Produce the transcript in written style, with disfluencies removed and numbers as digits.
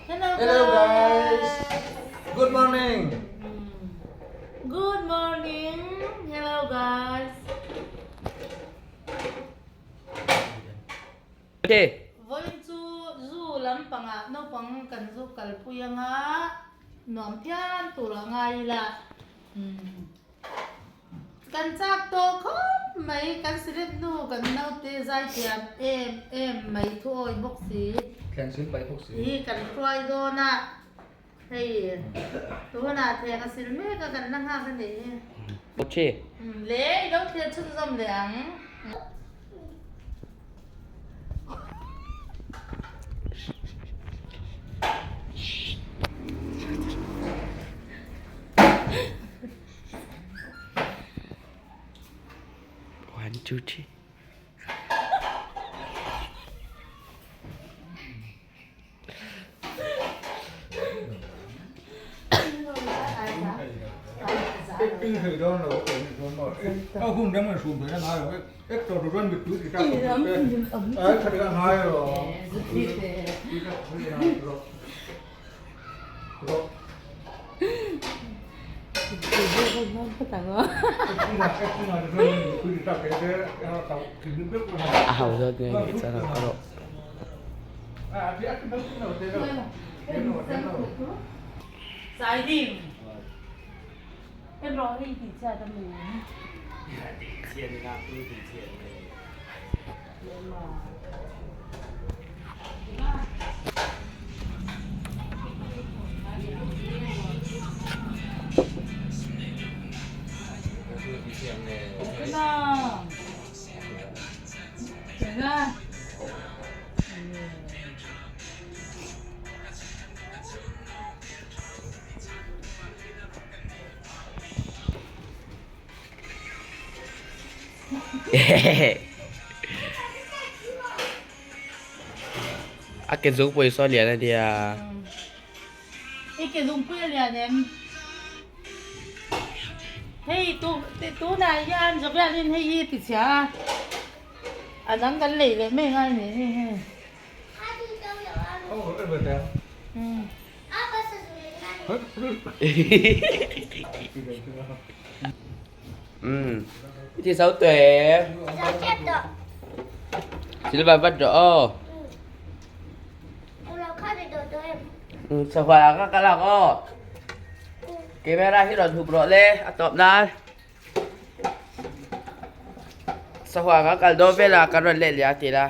Hello Hello guys. Good morning. Good morning. Hello guys. Okay. Vawiin chu zoo lampangah naupang kan zu kalpui anga nuam phian turah ngai ila. Kan chak tawh khawp mai, kan celeb nu kan naute zaithiam em em mai thu awi bawk si. Thleng sil paih bawk si. Hi kan hruai dawn a, hei tunah thleng a sil mek a kan la nghak a nih hi. Okay. Le i lo thlir chhunzawm leh ang. One, two, three. A ho zawt nge nge chuan a rawh. A ke zungpui saw lian a nia. I ke zungpui a lian em? Hei tu tunah hian Jovialin hei hi ti chhia a, a dang kan lei leh mai ngai ni hei hei. Umm i ti zo tawh em? Silva vat rawh aw. Umm sahual ah ka kal ang aw. Camera hi rawn hup rawh le a tawp nan. Sahual ka kal dawn velah kan rawn let leh a ti la.